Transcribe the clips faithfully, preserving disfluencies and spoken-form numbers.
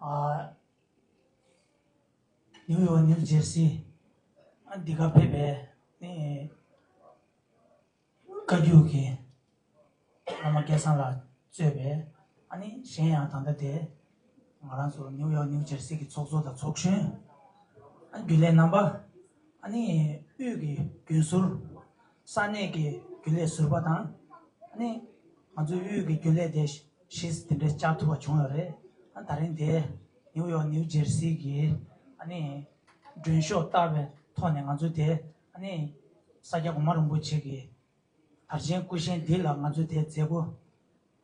ཨ། ནིའུ་ཡོག་ནིའུ་ཇེར་སི། ཨ། འདི་ག་ཕེབས་པའི་ནི་བཀའ་བརྒྱུད་ཀྱི་བླ་མ་སྐལ་བཟང་ལགས་གཙོས་པའི། ཨ་ནི་གཞན་ཡང་ད་ལྟ་དེ་ང་རང་ཚོ་ནིའུ་ཡོག་ནིའུ་ཇེར་སི་གི་ཚོགས་གཙོ་དང་ཚོགས་གཞོན། ཨ། རྒྱུན་ལས་རྣམ་པ། ཨ་ནི་དབུས་ཀྱི་རྒྱུན་ཟུར། ས་གནས་ཀྱི་རྒྱུན་ལས་ཟུར་པ་དང་། ཨ་ནི་ང་ཚོའི་དབུས་ཀྱི་རྒྱུན་ལས་དེ་གཞིས་དེ་འདྲའི་བཅར་ཐུབ་པ་བྱུང་ཡོད་རེད། ཨ། ད་རིང་དེ་ནིའུ་ཡོག་ནིའུ་ཇེར་སི་གི། ཨ་ནི་མགྲོན་ཤོག་བཏབ་པའི་ཐོག་ནས་ང་ཚོ་དེ། ཨ་ནི་ས་སྐྱ་གོང་མ་རིན་པོ་ཆེ་གི་དར་ཆེན་སྐུ་བཞེངས་འདི་ལ་ང་ཚོ་དེ་མཛད་སྒོ་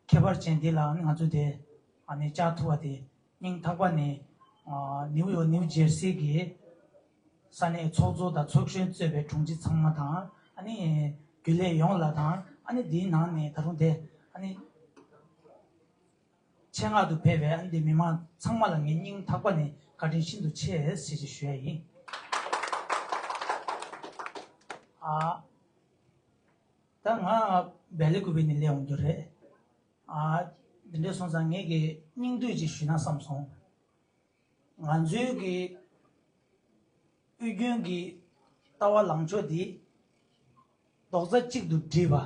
ཁྱད་པར་ཅན་འདི་ལ་ང་ཚོ་དེ། ཨ་ནི་བཅར་ཐུབ་པ་དེ་སྙིང་ཐག་པ་ནས། ཨ། ནིའུ་ཡོག་ནིའུ་ཇེར་སི་གི་ས་གནས་ཚོགས་གཙོ་དང་ཚོགས་གཞོན་གཙོས་པའི་དྲུང་ཆེ་ཚང་མ་དང་། ཨ་ནི་རྒྱུན་ལས་ཡོངས་ལ་དང་། ཨ་ནི་འདིའི་ནང་ནས་ད་རུང་དེ། ཨ་ནི་ཆེད་མངགས་དུ་ཕེབས་པའི། ཨ་ནི་འདི་མི་མང་ཚང་མ་ལ་ངས་སྙིང་ཐག་པ་ནས་བཀའ་དྲིན་ཤིན་ཏུ་ཆེ་ཞེས་ཞུ་ཡ་ཡིན། ཨ། ད་ང་སྦེལ་ཀུ་པེ་ནས་སླེབས་ཡོང་རྒྱུ་རེད། ཨ། འདི་འདྲ་སོང་ཙང་ངེད་ཀྱི་སྙིང་བསྡུས་ཅིག་ཞུས་ན་བསམ་སོང་། ང་ཚོའི་གི་དབུས་རྒྱུན་གྱི་ལྟ་བ་ལངས་ཕྱོགས་འདི་རྡོག་རྩ་གཅིག་ཏུ་སྒྲིལ་བ།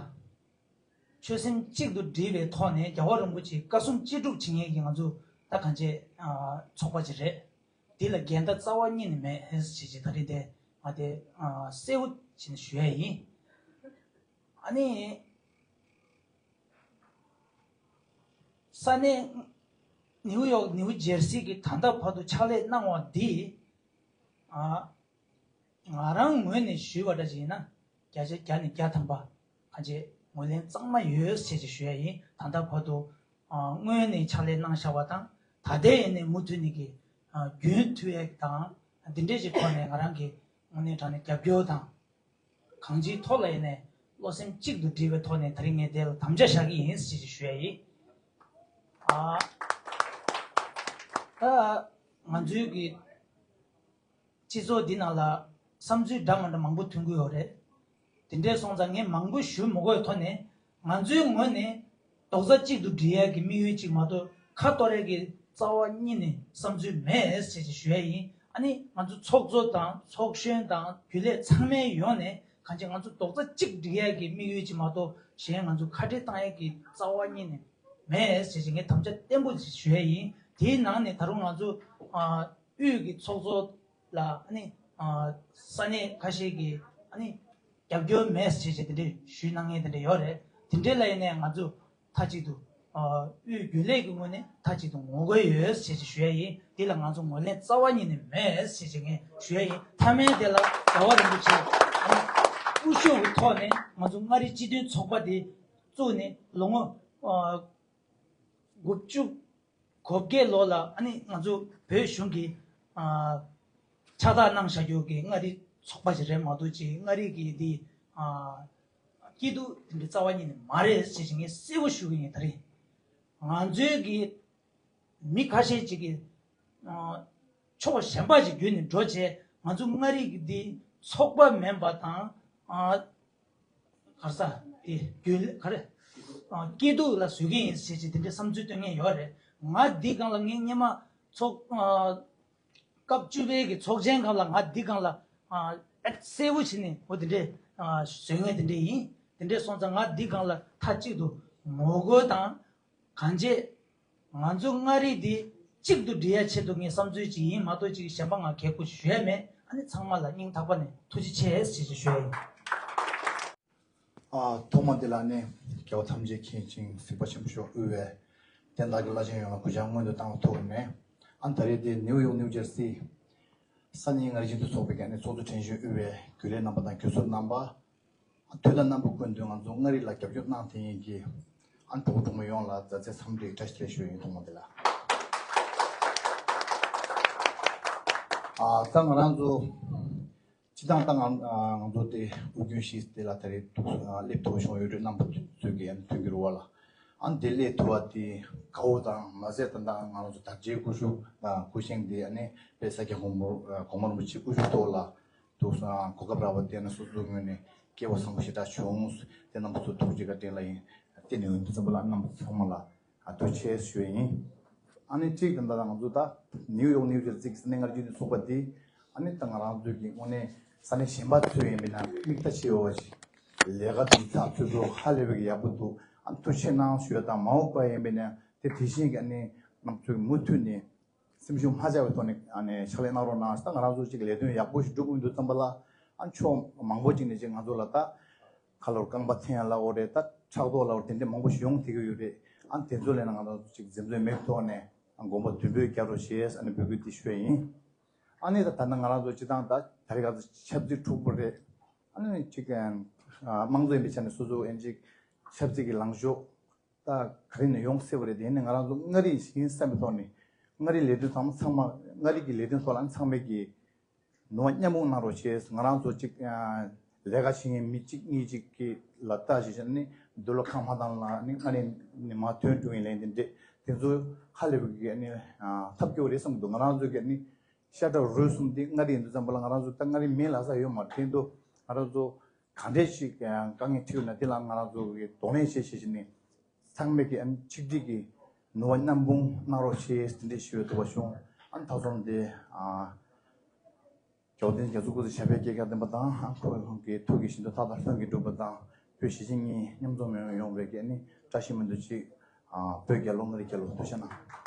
ཆོད་སེམས་གཅིག་ཏུ་སྒྲིལ་བའི་ཐོག་ནས་རྒྱལ་བ་རིན་པོ་ཆེའི་བཀའ་གསུང་ཅི་སྒྲུབ་བྱེད་མཁན་གྱི་ང་ཚོ་ད་གང་བྱས། ཨ། ཚོགས་པ་ཅིག་རེད། འདི་ལ་འགལ་ཟླ་རྩ་བ་ཉིད་ནས་མེད་ཞེས་ཞེས་ད་རེས་དེ་ང་དེ། ཨ། གསལ་བོ་བྱས་ནས་ཞུ་ཡ་ཡིན། ཨ་ནི་ས་གནས་ནིའུ་ཡོག་ནིའུ་ཇེར་སི་གི་ད་ལྟ་བར་དུ་ཕྱག་ལས་གནང་བ་འདི། ཨ། ང་རང་ངོས་ནས་ཞུས་པ་འདྲ་ཞིག་ཡིན་ན། བརྒྱ་ཆ་བརྒྱ་ནས་བརྒྱ་ཐམ་པ་གང་ཅི་ངོས་ལེན་གཙང་མ་ཡོད་ཅེས་ཞུ་ཡ་ཡིན། ད་ལྟ་བར་དུ། ཨ། སྔོན་ནས་ཕྱག་ལས་གནང་བཞག་པ་དང་། ད་ལྟའི་ཡིན་ནས་མུ་མཐུད་ནས་ཀྱི། ཨ། རྒྱུན་མཐུད་ཡ་དང་། འདི་འདྲས་ཀྱི་ཐོག་ནས་ང་རང་གི་དངོས་གནས་དྲང་གནས་རྒྱབ་སྐྱོར་དང་། གང་ཅིའི་ཐོག་ལ་ཡིན་ནས་བློ་སེམས་གཅིག་ཏུ་སྒྲིལ་བའི་ཐོག་ནས་ད་རིང་ངས་དེ་ལ་དམ་བཅའ་བཞག་གི་ཡིན་ཞེས་ཞུ་ཡ་ཡིན། ཨ། ད་ང་ཚོའི་གི་སྤྱི་ཚོགས་འདི་ནང་ལ་བསམ་ཚུལ་འདྲ་མི་འདྲ་མང་པོ་ཐོན་གི་ཡོད་རེད། དེ་འདྲས་སོང་ཙང་ངས་མང་པོ་ཞུ་མི་དགོས་ཐོག་ནས། ང་ཚོའི་ངོས་ནས་རྡོག་རྩ་གཅིག་ཏུ་སྒྲིལ་ཡ་གི་དམིགས་ཡུལ་གཅིག་མ་གཏོགས་ཁ་གཏོར་ཡ་གི་རྩ་བ་ཉིད་ནས་བསམ་ཚུལ་མེད་ཅེས་ཞུ་ཡ་ཡིན། ཨ་ནི་ང་ཚོ་ཚོགས་གཙོ་དང་ཚོགས་གཞོན་དང་རྒྱུན་ལས་ཚང་མའི་ཡོངས་ནས་གང་ཅི་ང་ཚོ་རྡོག་རྩ་གཅིག་སྒྲིལ་ཡ་གི་དམིགས་ཡུལ་གཅིག་མ་གཏོགས་གཞན་ང་ཚོ་ཁ་བྲལ་བཏང་ཡ་གི་རྩ་བ་ཉིད་ནས་མེད་ཅེས་ངས་དམ་བཅའ་བརྟན་པོ་ཞིག་ཞུ་ཡ་ཡིན། དེའི་ནང་ནས་ད་རུང་ང་ཚོ། ཨ། དབུས་ཀྱི་ཚོགས་གཙོ་ལ། ཨ་ནི། ཨ། ས་གནས་ཁ་ཤས་ཀྱིས། ཨ་ནི། རྒྱབ་སྐྱོར་མེད་ཅེས་བྱས་དེ་འདྲས་ཞུས་གནང་མཁན་དེ་འདྲས་ཡོད་རེད། དེ་འདྲས་ལ་ཡིན་ནའི་ང་ཚོ་མཐའ་གཅིག་ཏུ། ཨ། དབུས་རྒྱུན་ལས་ཀྱི་ངོས་ནས་མཐའ་གཅིག་ཏུ་ངོ་རྒོལ་ཡོད་ཅེས་ཞུ་ཡ་ཡིན། དེ་ལ་ང་ཚོ་ངོས་ལེན་རྩ་བ་ཉིད་ནས་མེད་ཅེས་ངས་ཞུ་ཡ་ཡིན། མཐའ་མའི་དེ་ལ་རྒྱལ་བ་རིན་པོ་ཆེ། ཨ་ནི། སྐུ་ཞབས་ཀྱི་ཐོག་ནས་ང་ཚོ་མངའ་རིས་སྤྱི་མཐུན་ཚོགས་པ་དེ་བཙུགས་ནས་ལོ་ངོ། ཨ། དགུ་བཅུ་གོ་བརྒྱད་ལོ་ལ། ཨ་ནི་ང་ཚོ་བོད་གཞུང་གིས། ཨ། ཕྱག་རྟགས་གནང་བཞག་རྒྱུ་གི་མངའ་རིས་ཚོགས་པ་ཞིག་རེད་མ་གཏོགས་ཅིག་མངའ་རིས་ཀྱི་འདི། ཨ། སྐྱིད་སྡུག་དེ་འདྲའི་རྩ་བ་ཉིད་ནས་མ་རེད་ཅེས་ངས་གསལ་པོ་ཞུ་གི་ཡིན། ད་རེས་ང་ཚོའི་གི་མི་ཁ་ཤས་ཅིག་གིས། ཨ། ཕྱོགས་གཞན་པ་ཅིག་བརྒྱུད་ནས་འགྲོ་བྱས་ང་ཚོ་མངའ་རིས་ཀྱི་འདི་ཚོགས་པ་མིན་པ་དང་། ཨ། ག་རེ་ཟ། དེ་རྒྱུན་ལས་ག་རེ། ཨ། སྐྱིད་སྡུག་ལ་བཟོ་གི་ཡིན་ཟེར་གྱི་དེ་འདྲའི་བསམ་ཚུལ་སྟོན་མཁན་ཡོད་རེད། ང་འདི་སྒང་ལ་ངས་སྔོན་མ་ཚོགས། ཨ། སྐབས་བཅུ་པའི་གི་ཚོགས་ཆེན་སྒང་ལ་ང་འདི་སྒང་ལ། ཨ། ཨེག་གསལ་པོ་བྱས་ནས་འོ་དེ་འདྲའི། ཨ། བཟོ་མཁན་དེ་འདྲ་ཡིན། དེ་འདྲ་སོང་ཙང་ང་འདི་སྒང་ལ་མཐའ་གཅིག་ཏུ་ངོ་རྒོལ་དང་། གང་བྱས། ང་ཚོ་མངའ་རིས་འདི་གཅིག་ཏུ་སྒྲིལ་ཡ་ཆེད་དུ་ངས་བསམ་ཚུལ་ཅིག་ཡིན་མ་གཏོགས་ཅིག་གཞན་པ་ང་གལ་དགོས་ཞུ་ཡ་མེད། ཨ་ནི་ཚང་མ་ལ་སྙིང་ཐག་པ་ནས་ཐུགས་རྗེ་ཆེ་ཞེས་ཞུ་ཡ་ཡིན། ཨ། ཐོག་མ་འདི་ལ་ནི་རྒྱལ་བ་ཐམས་ཅད་མཁྱེན་ཅིང་གཟིགས་པ་ཆེན་པོ་མཆོག་དབུས་པའི་བསྟན་བདག་གི་བླ་ཆེན་ཡོངས་ལ་གུས་ཕྱག་སྔོན་དུ་བཏང་བའི་ཐོག་ནས། ཨ། ད་རེས་འདི་ནིའུ་ཡོག་ནིའུ་ཇར་སི་ས་གནས་མངའ་རིས་སྤྱི་མཐུན་ཚོགས་པའི་གི་ནི་ཚོགས་གཙོ་དྲན་གཞོན་དབུས་པའི་རྒྱུན་ལས་རྣམ་པ་དང་རྒྱུན་ཟུར་རྣམ་པ། དུས་དང་རྣམ་པ་ཀུན་ཏུ་ང་ཚོ་མངའ་རིས་ལ་རྒྱབ་སྐྱོར་གནང་མཁན་གྱི། ཨ། གྲོགས་པོ་གྲོགས་མོ་ཡོངས་ལ་མཛའ་བརྩེ་འཚམས་འདྲི་བཀྲ་ཤིས་བདེ་ལེགས་ཞུ་ཡ་ཡིན། ཐོག་མ་དེ་ལ། ཨ། ད་ང་རང་ཚོ་སྤྱི་བཏང་ད་ང་ང་ཚོ་དེ་དབུས་རྒྱུན་གཞིས་དེ་ལ་ད་རེས་ཐུག་སླེབས་ཐུབ་པ་བྱུང་ཡོད་དུས་རྣམ་པ་ཚོས་ཀྱི་ཡང་མཐུན་གྱི་རུ་བ་ལ། ཨ། དེ་སླེབས་ཐུབ་པ་དེ་དགའ་བོ་དང་མ་ཟད་ད་ལྟ་ང་རང་ཚོ་དར་རྒྱས་སྐུ་ཞབས་དང་སྐུ་བཞེངས་དེ་ཨ་ནི་དཔལ་ས་སྐྱ་གོང་མ་གོང་མ་རིན་པོ་ཆེ་སྐུ་ཞབས་ཐོག་ལ། ཐུགས་གོ་སྐབས་རག་པ་དེ་ནི་སོ་སོའི་ངོས་ནས་སྐལ་བ་བཟང་པོ་ཞེ་དྲག་བྱུང་། དེ་རྣམ་པ་ཚོ་ཐུགས་རྗེ་བཀའ་དྲིན་ལ་ཡིན། དེ་ནི་འོས་འདེམས་ཚོགས་པ་ལ་རྣམ་པ་ཚང་མ་ལ་ཐུགས་རྗེ་ཆེ་ཞུ་ཡ་ཡིན། ཨ་ནི་གཅིག་དེ་འདྲ་ང་ཚོ་ད་ནིའུ་ཡོག་ནིའུ་ཇར་སི་གི་ས་གནས་ལྔ་བཅུ་ནས་ཚུགས་པ་དེ། ཨ་ནི་ད་ང་རང་ཚོའི་གི་དངོས་གནས་ས་གནས་གཞན་པ་ཚོ་ཡིན་པས་ན་མིག་ལྟ་བྱེད་འོ་ཞིག་ལས་ཀ་དེ་ཚགས་ཚུད་འདུག་ཧ་ལས་པའི་གི་ཡག་པོ་འདུག་ཨ་ཐུགས་རྗེ་གནང་ཞུ་ཡ་དང་། མ་འོངས་པ་ཡིན་པས་ན་དེ་དེ་བཞིན་གི་ཨ་ནི་ང་ཚོས་མུ་མཐུད་ནས་སེམས་ཤུགས་མ་ཆག་པའི་ཐོག་ནས་ཨ་ནི་ཕྱག་ལས་གནང་རོགས་གནང་། ད་ང་རང་ཚོ་གཅིག་ལས་དོན་ཡག་པོ་ཞིག་སྒྲུབ་ཀྱི་འདུག་བསམ་པ་ལ། ཨ་ཕྱོགས་མང་པོ་ཅིག་ནས་ཅིག་ང་ཚོ་ལ་ད་ཁ་ལོར་རྐང་པ་འཐེན་ཡ་ལབ་དགོས་རེད། ད་ཕྲག་དོག་ལབ་དགོས་རེད། དེ་འདྲ་མང་པོ་ཞིག་ཡོང་བསྡད་ཀྱི་ཡོད་རེད། ཨ་དེ་ཚོ་ལས་ན་ང་རང་ཚོ་ཅིག་འཛེམ་ཟོན་མེད་ཐོག་ནས་ཨ་དགོངས་པ་མདུན་སྤོས་རྒྱག་རོགས་ཞེས་ཨ་ནི་འབོད་སྐུལ་འདི་ཞུ་ཡ་ཡིན། ཨ་ནི་ད་ད་ནང་ང་རང་ཚོ་སྤྱི་བཏང་ད་ད་རེས་ཁ་ཚོ་ཆབ་སྲིད་འཁྲུག་པོ་རེད། ཨ་ནི་ཅིག་ཨ་དམངས་གཙོ་ཡིན་པའི་ཆ་ནས་སོ་སོ་ཨེ་ཅིག་ཆབ་སྲིད་ཀྱི་ལངས་ཕྱོགས་ད་ག་རེ་ནས་ཡོང་སྲིད་པ་རེད། དེ་ནི་ང་རང་ཚོ་མངའ་རིས་ཤིག་ཡིན་བསམ་པའི་ཐོག་ནས་མངའ་རིས་ལས་དོན་ཚང་མ་ཚང་མ་མངའ་རིས་ཀྱི་ལས་དོན་ཐོག་ལ་ཚང་མས་ཀྱི་ནུས་པ་མཉམ་སྤུངས་གནང་རོགས་ཞེས། ང་རང་ཚོ་གཅིག་ཨ་ལས་ཀ་བྱེད་མཁན་མི་གཅིག་གཉིས་གཅིག་གི་ལ་ལྟ་ཞིག་བྱས་ནས་འདུག་ལོ་ཁ་མ་བཏང་ལ་ནི་མངའ་རིས་ནས་མར་ཐོན་འགྲོ་ཡིན་ལན་དེ་འདྲས་དེ་ཚོ་ཧ་ལས་པའི་གི་ནི་ཨ་ཐབས་སྐྱོ་བ་རེད་བསམ་གི་འདུག་ང་རང་ཚོ་གི་ནི་ཤ་ཁྲག་རུས་གསུམ་འདི་མངའ་རིས་ཡིན་དུས་ཙམ་པ་ལ་ང་རང་ཚོ་ད་མངའ་རིས་མིན་ལབ་ས་ཡོད་མ་རེད། དེ་འདུག་ང་རང་ཚོ་ག་འདྲས་ཤིག་དཀའ་ངལ་འཕྲད་ཡོད་ན་དེ་ལ་ང་རང་ཚོ་གི་གདོང་ལེན་བྱེད་ཤེས་ཤིག་ནི། ཚང་མས་ཀྱི་ཨ་ནི་ཆིག་སྒྲིལ་གྱི་ནུས་པ་མཉམ་སྤུངས་གནང་རོགས་ཞེས་དེ་འདྲས་ཞུ་བའི་ཐུགས་པ་བྱུང་། ཨ་ནི་ད་སོང་སྟེ་ཨ་རྒྱལ་བ་བསྟན་འཛིན་རྒྱ་མཚོ་སྐུ་ཚེ་ཞབས་པད་བསྐལ་བརྒྱར་བརྟན་པ་དང་། ཁོ་བོས་ཁོང་གི་ཐུགས་ཀྱི་བཞེད་དོན་མཐའ་དག་ལྷུན་གྱིས་གྲུབ་པ་དང་། བོད་གཞིས་བྱེས་གཉིས་མཉམ་འཛོམས་ཡོང་ཡོང་བའི་གི་ཨ་ནི་བཀྲ་ཤིས་སྨོན་འདུན་ཅིག་ཨ་བོད་རྒྱལ་ལོ། མངའ་རིས་རྒྱལ་ལོ། ཐུགས་རྗེ་གནང་།